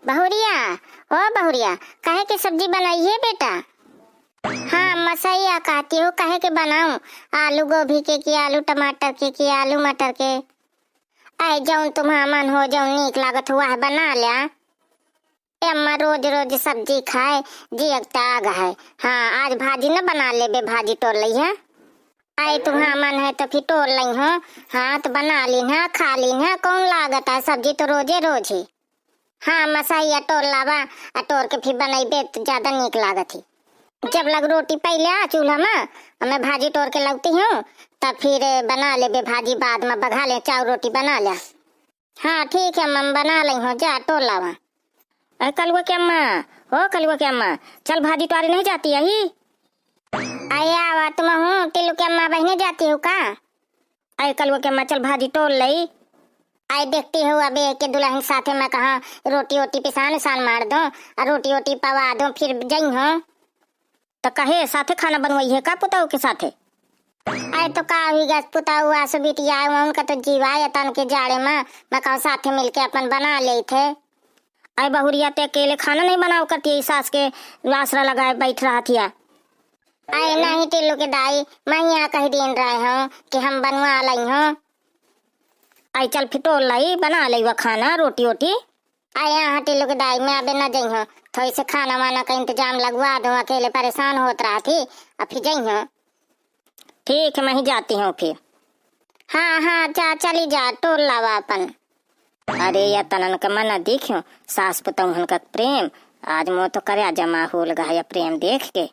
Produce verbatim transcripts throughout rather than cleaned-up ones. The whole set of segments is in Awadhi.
बहुरिया, ओ बहुरिया, काहे के सब्जी बनाई है बेटा? हाँ, मसैया कहती हूँ, काहे के बनाऊँ? आलू गोभी के कि आलू टमाटर के कि आलू मटर के? ऐ जौन तुम्हार मन हो, जौन नीक लागत हो, वह बना ल्या। ए अम्मा, रोज रोज सब्जी खाए, जी अगता आग है। हाँ, आज भाजी न बना लेबे, भाजी तोड़ लई है। ऐ तुम्हार मन है तो फिर तोड़ लई हो। हाँ, तो बना लीन है, खा लीन है, कौन लागत है, सब्जी तो रोजे रोज ही। हाँ, मसैया तोड़ लावा, आ तोड़ के फिर बनैबे तो ज्यादा नीक लागत ही। जब लग रोटी पहिले आ चूल्हा में, आ मैं भाजी तोड़ के लौती हूँ, तब फिर बना लेबे भाजी, बाद में बघा ले, चाउर रोटी बना ले। हाँ, ठीक है, हम बना लई हो, जा तोड़ लावा। ए कलुआ के अम्मा, ओ कलुआ के अम्मा, चल भाजी तोड़े नहीं जाती यही? अरे आवा तुम हूँ, टिल्लू के अम्मा बहिने जाती हो का? ए कलुआ के अम्मा, चल भाजी तोड़ लई। आई देखती हो, अबे के दुल्हन साथे में कहाँ रोटी ओटी पिसान उसान मार दो, और रोटी ओटी पवा दो, फिर जई हो। त कहे साथे खाना बनवाई है का पुताऊ के साथे? अरे तो का हुई गस, पुताऊ आसु बिटिया, उनका तो जीवा है तन के जाड़े में, मैं कहूँ साथे मिलके अपन बना लेते। अरे बहुरिया, ते अकेले खाना नहीं बनाव करती है, सास के आसरा लगाए बैठ रहा थिया। अरे नहीं टिल्लू के दाई, मैं यहाँ कही दिन रहे हूँ कि हम बनवा लई हूँ। अरे चल फिर तोड़ लई, बना लई वह खाना, रोटी ओटी। अरे यहाँ टिल्लू के दाई, मैं अबे न जई हूँ, थोड़ी से खाना वाना का इंतजाम लगवा दूँ, अकेले परेशान होत रहा थी, अब फिर जई हूँ। ठीक है, मैं ही जाती हूँ फिर। हाँ, हाँ, जा, चली जा, तोड़ लावा अपन। अरे, या तनन का मन देखियो, सास पुतौहन का प्रेम, आज मोर तो करेजा जमा होल गया या प्रेम देख के।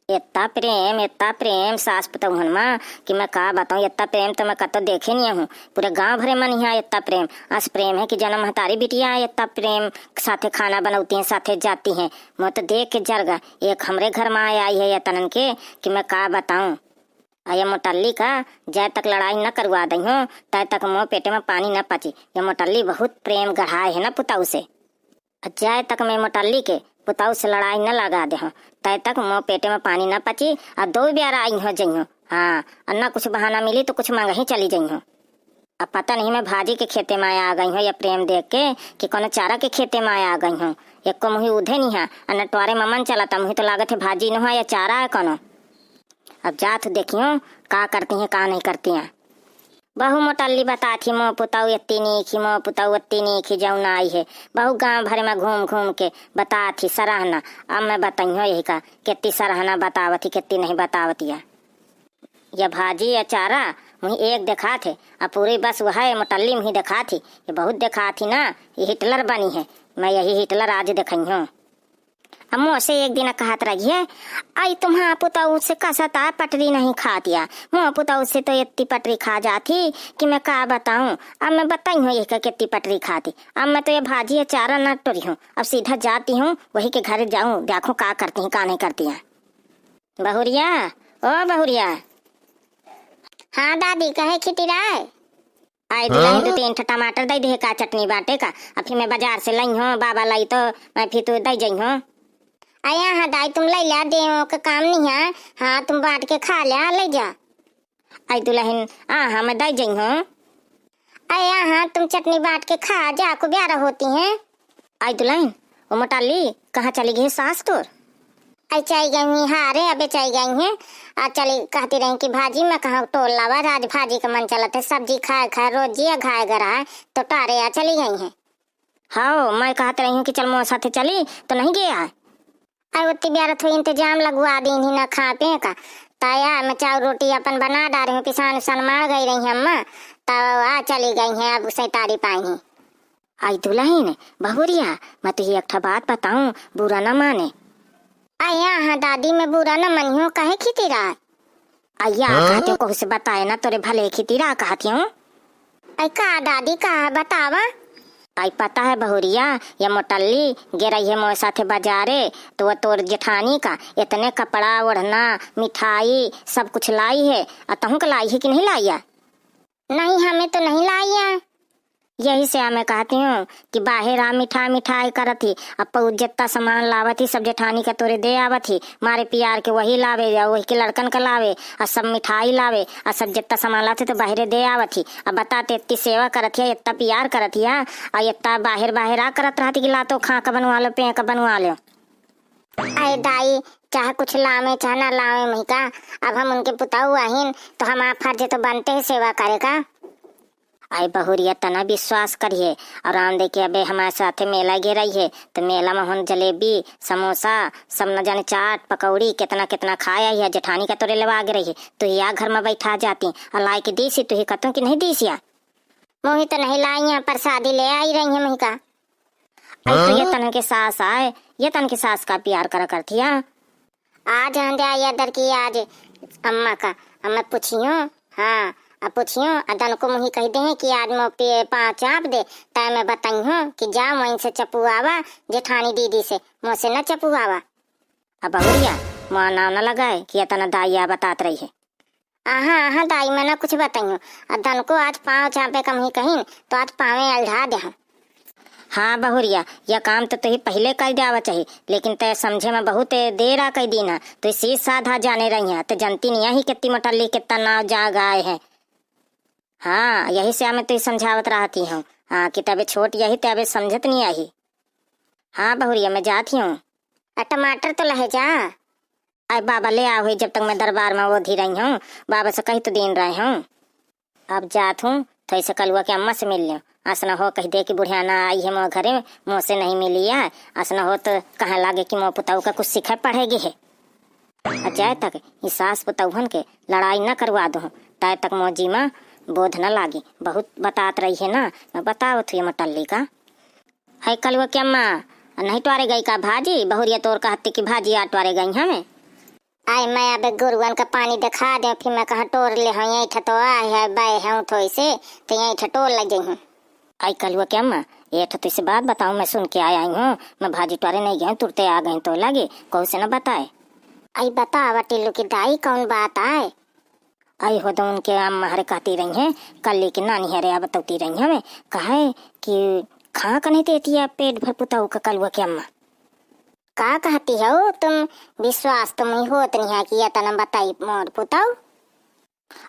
इतना प्रेम, इतना प्रेम सास पुतौहन मा कि मैं का बताऊँ, इतना प्रेम तो मैं कतो देखे नहीं हूँ। पूरे गाँव भरे मन यहाँ इतना प्रेम, अस प्रेम है कि जनम महतारी बिटिया इतना प्रेम साथे खाना बनौती हैं, साथे जाती हैं। मोर तो देख के जर गा, एक हमरे घर मा आई है या तनन के कि मैं का बताऊँ। आ ये मोटल्ली का जय तक लड़ाई न करवा दई हो, तय तक मोर पेटे में पानी न पची। ये मोटल्ली बहुत प्रेम गढ़ाए है ना पुताऊ से। आ जय तक मैं मोटल्ली के पुताऊ से लड़ाई न लगा दे हो, तय तक मोर पेटे में पानी न पची। आ दो ब्यार आई हो जई हो, हाँ, और न कुछ बहाना मिली तो कुछ मंगही चली जई हो। अब पता नहीं मैं भाजी के खेते में आ गई हो या प्रेम देख के कि कोनो चारा के खेते में आ गई हो। एको मुही उधे नहीं है, और न टोरे में मन चलता, मुही तो लागत है भाजी न हो या चारा है कोनो। अब जात देखियो का करती हैं, का नहीं करती हैं। बहु मोटल्ली बता थी, मोर पुताऊ एत्ती नीक ही, मोर पुताऊ एत्ती नीक ही, जौन आई है। बहु गाँव भर में घूम घूम के बता थी सराहना। अब मैं बताइयो यही का, केत्ती सराहना बतावत ही, केत्ती नहीं बतावत या। या भाजी या चारा मुही एक देखा थे, अब पूरी बस वह है मोटल्ली मुही देखा थी। ये बहुत देखा थी ना, ये हिटलर बनी है। मैं यही हिटलर आज देखइयो। अब मोसे एक दिन कहत रही है, "आई तुम्हार पुतऊ से कसता पटरी नहीं खातिया। मोर पुतऊ से तो इतनी पटरी खा जाती कि मैं का बताऊं। अब मैं बताई हूँ यही का कितनी पटरी खाती। अब मैं तो ये भाजी है चारा न टोरी हूँ। अब सीधा जाती हूँ, वही के घर जाऊँ, देखो का करती हैं, का नहीं करती हैं।" बहुरिया, ओ बहुरिया। हाँ दादी, कहे खिटिराय? आई दुलहिन, हाँ? दो तीन ठो टमाटर दे दे का, चटनी बाटे का। अब फिर मैं बाजार से लई हूँ, बाबा लाई तो मैं फिर तू दे जई हूँ। आया हाँ दाई, तुम ले ल्या, देवो के काम नहीं है। हाँ, तुम बांट के खा ल्या, ले जा। आई दुलहिन, आ हाँ, मैं दे जई हूँ। आया हाँ, तुम चटनी बांट के खा जा, को ब्यारा होती हैं। आई दुलहिन, ओ मोटाली, कहाँ चली गई सास तोर? आई चाई गई हुई हारे, अबे चाई गई हैं। आ चली कहती रही कि भाजी मैं कहाँ टोल लावा, आज भाजी का मन चलत है, सब्जी खाए खाए रोज जिया घाय गरा है, तो टारे आ चली गई हैं। हाओ, मैं कहत रही हूँ कि चल मोर साथे चली, तो नहीं गया है। आई उत्ती ब्यारत हुई इंतजाम लगवा दीन ही ना खा पे का। ताया मैं चाउर रोटी अपन बना डारे हूँ, पिसान उसान मार गई रही अम्मा, तब आ चली गई हैं, अब सैतारी पाई हैं। आई दुलहिन, बहुरिया, मैं तुही एक ठा बात बताऊं, बुरा न माने। आ यहाँ दादी, मैं बुरा न मनियो, कहे खितिरा? आ या हाँ? कहते हो, कहू से बताए ना, तोरे भले खितिरा कहती हूँ। आई का दादी, का है, बतावा? आई पता है बहुरिया, या मोटल्ली गे रही है मोर साथे बाजारे, तो वह तोर जेठानी का इतने कपड़ा, ओढ़ना, मिठाई, सब कुछ लाई है। आ तहूँ का लाई है कि नहीं लाई है? नहीं, हमें तो नहीं लाई है। यही से मैं कहती हूँ कि बाहर आ मिठाई मिठाई करत ही, अब पऊ जितना सामान लावत ही सब जेठानी का तोरे दे आवत ही, मारे पियार के वही लावे या वही के लड़कन का लावे, और सब मिठाई लावे और सब जितना सामान लाते तो बाहरे दे आवत ही। अब बता ते इतनी सेवा करत ही, इतना प्यार करत ही, हाँ, और इतना बाहर बाहर आ करत रहती कि ला तो खा का बनवा लो, पे का बनवा लो। अरे दाई, चाहे कुछ लावे चाहे ना लावे महिका, अब हम उनके पुताऊ आहिन तो हमार फर्ज तो बनते है सेवा करे का। आई बहुरिया तना विश्वास करिहे। और राम दे के अबे हमारे साथे मेला गे रही है, तो मेला में होन जलेबी, समोसा, सब न जाने चाट, पकौड़ी, कितना कितना खाए आई है। जेठानी का तोरे लेवा गे रही है, तो या घर में बैठा जाती और लाए के दीसी, तू ही कतों की नहीं दीसिया। मोही तो नहीं लाई है, प्रसादी ले आई रही है महिका। आई तो ये तन के सास आए, ये तन के सास का प्यार करा करती है। आज हंदे आई अदर की आज अम्मा का, अम्मा पूछियो, हाँ, अब पूछियो, अदन को मुही कह दे कि आज मो पे पाँव चाप दे, तय मैं बताइयो कि जा वहीं से चपुआवा जेठानी दीदी से, मोसे न चपुआवा। अब बहुरिया, मोआ नाव न लगाए कि इतना दाइया बतात रही है। आहा, आहा, दाई, मैं ना कुछ बताइयो। अदन को आज पाँव चापे का मुही कहिन, तो आज पाँवे अल्झा दे हम। हाँ बहुरिया, यह काम तो तुही पहले कर देवा चाहिए, लेकिन तय समझे में बहुत देर आ कई दिन है। तू सीध साधा जाने रही है, तो जनती नहीं ही कितनी मोटल्ली कितना नाव जाग आए है। हाँ, यही से मैं तुही समझावत रहती हूँ। हाँ, कि तबे छोट यही तबे समझत नहीं आई। हाँ बहुरिया, मैं जाती हूँ। आ टमाटर तो लहे जा। आई बाबा ले आओ ही, जब तक मैं दरबार में ओधी रही हूँ, बाबा से कही तो दिन रहे हूँ। अब जात हूँ, थोड़ी से कलुआ के अम्मा से मिल लें। अस न हो कह दे कि बुढ़िया ना आई है मोर घरे, मोसे नहीं मिली है। अस न हो तो कहे लागे कि मोर पुतऊ का कुछ सीखे पढ़ेगी है। और जाए तक ई सास पुतौहन के लड़ाई न करवा दूँ, तय तक मोर जी में बोध न लागी। बहुत बतात रही है ना, मैं बतावत हुई मोटल्ली का। है कलुआ के अम्मा, नहीं टोरे गई का भाजी? बहुरिया तोर कहती कि भाजी आ टोरे गई हमें। आए मैं अबे गुरुअन का पानी देखा दे, फिर मैं कहाँ टोर ले हूँ, यही ठतो आए है, बे हूँ थोई से, तो यही ठटोर लग गई हूँ। आई कलुआ के अम्मा, ये ठतो से बात बताऊँ, मैं सुन के आया आई हूँ, मैं भाजी टोरे नहीं गई, तुरते आ गई तो लगे, कहू से न बताए। आई बतावा टिल्लू की दाई, कौन बात आए? आई हो तो उनके अम्मा हरे कहती रही हैं, कल लेके नानी हरे अब तौती रही हमें, कहे कि खा कने देती है पेट भर पुतऊ का कलुआ के अम्मा। का कहती हो तुम? विश्वास तुम ही होत नहीं है कि ये तना बताई मोर पुतऊ।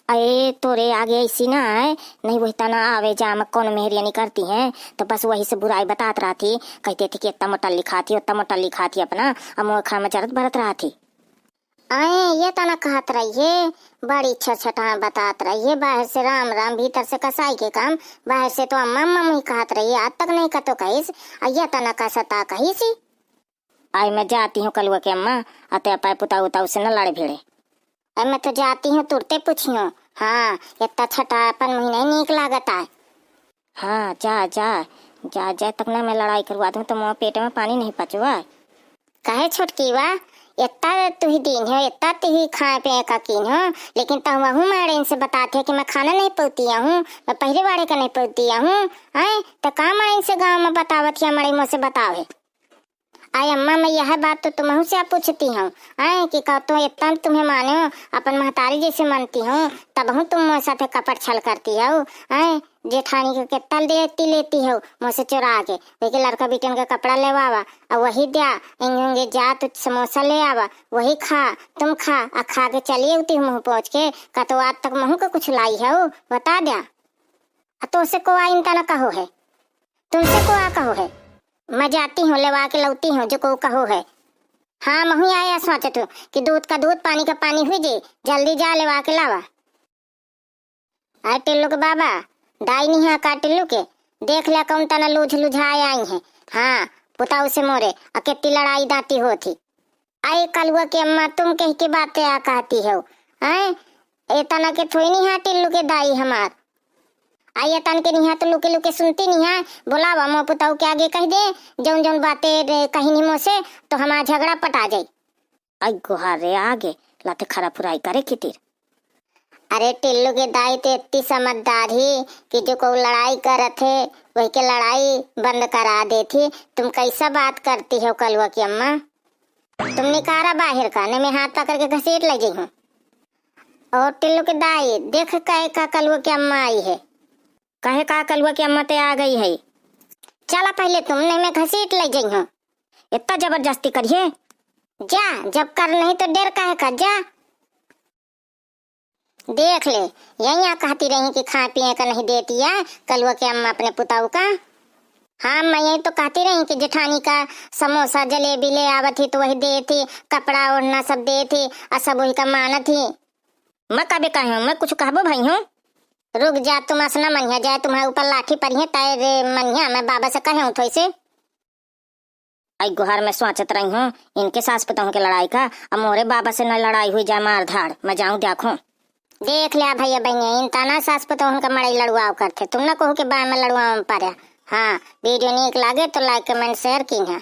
अरे तोरे आगे ऐसी ना है, नहीं वही तना आवे जा में कौन मेहरिया नहीं करती हैं, तो बस वही से बुराई बतात रहा थी, कहते थे कि इतना मोटल्ली खाती, उतना मोटल्ली खाती अपना, अब मोर खा में जरत भरत रहा थी। आए, ये तना कहत रही है, बड़ी छटछटाह बतात रही है, बाहर से राम राम, भीतर से कसाई के काम, बाहर से तो अम्मा अम्मा मुही कहत रही है, आज तक नहीं कतो कहिस, आ ये तना का सता कहिस। आई मैं जाती हूँ कलुआ के अम्मा, अते अपाय पुताऊ उताऊ से न लड़े भिड़े। आई मैं तो जाती हूँ, तुरते पूछियो। हाँ, इतना छटापन मुही नहीं नीक लागत आए। हाँ, जा, जा, जा, जा, तक ना मैं लड़ाई करवा दूँ, तो मोर पेट में पानी नहीं पचवा। कहे छोटकी वा, इतना तुही दीन हो, इतना तुही खाए पिए का कीन हो, लेकिन तहु वहू माड़े इनसे बताते हो कि मैं खाना नहीं पौती हूँ, मैं पहले वाले का नहीं पौती हूँ, हैं? तो का माड़े इनसे गाँव में बतावत है, माड़े मोसे बताओ है। आय अम्मा, मैं यह बात तो तुमहू से पूछती हूँ, आय कि का तो इतना तुम्हें माने हो, अपन महतारी जैसे मानती हूँ, तबहू तुम मोर साथे कपट छल करती हो, आय जेठानी के कितना देती लेती हो मोसे चुरा के, वही के लड़का बेटन के कपड़ा लेवावा, और वही द्या, इंगे जा तो समोसा ले आवा, वही खा, तुम खा, आ खा के चली उती मुँह पोंछ के, का तो आज तक महू के कुछ लाई हो, बता द्या। आ तो से को आइन तना कहो है। तुमसे को आ कहो है? मैं जाती हूँ, लेवा के लौती हूँ, जो को कहो है। हाँ, महू आया सोचत हूँ कि दूध का दूध, पानी का पानी हुई जे, जल्दी जा लेवा के लावा। अरे टिल्लू के बाबा, दाई नहीं है का टिल्लू के? देख ले कौन तना लूझ लुझाए आई है। हाँ, पुताऊ से मोरे, आ कितनी लड़ाई दाती होती। आई कलुआ के अम्मा, तुम कह के बातें आ कहती हो, हैं? ए तना के थोई नहीं है टिल्लू के दाई हमार। आई ए तन के निहा तो लुके लुके सुनती नहीं है, बोलावा मो पुताऊ के आगे कह दे, जौन जौन बातें रे कही नहीं मोसे, तो हमार झगड़ा पटा जाई। आई गुहार रे आगे, लाते खरा फुराई करे खातिर। अरे टिल्लू के दाई तो इतनी समझदार ही कि जो को लड़ाई करत है, वही के लड़ाई बंद करा देती। तुम कैसा बात करती हो कलुआ की अम्मा? तुम निकारा बाहर का, नहीं मैं हाथ पकड़ के घसीट ले जाई हूँ। और टिल्लू के दाई, देख कै का कलुआ के अम्मा आई है। कहे का कलुआ की अम्मा ते आ गई है। चला पहले तुम, नहीं मैं घसीट ले जइहूँ। इतना जबरदस्ती करिए। जा, जब कर नहीं तो डेर काहे का, जा। देख ले, यही यहाँ कहती रही कि खाए पिए का नहीं देती है कलुआ के अम्मा अपने पुताऊ का। हाँ, मैं यही तो कहती रही कि जेठानी का समोसा जलेबी ले आवत ही तो वही देत ही, कपड़ा ओढ़ना सब देत ही, आ सब वही का मानत ही। मैं कबे कहूँ, मैं कुछ कहबो भई हूँ? रुक जा, तुम असना मनिया जाए, तुम्हारे ऊपर लाठी पड़ी है, तय रे मनिया, मैं बाबा से कहे हूँ थोड़ी से। आई गुहार में सोचत रही हूँ, इनके सास पतोह के लड़ाई का, अब मोरे बाबा से न लड़ाई हुई जाए मार धाड़, मैं जाऊँ देखूँ। देख लिया भैया बहनिया, इन तना सास पतोह का मड़ई लड़ुआव करते, तुम ना कहू के बाय में लड़ुआव में पड़े। हाँ, वीडियो नीक लागे तो like, comment, share कीन्हा।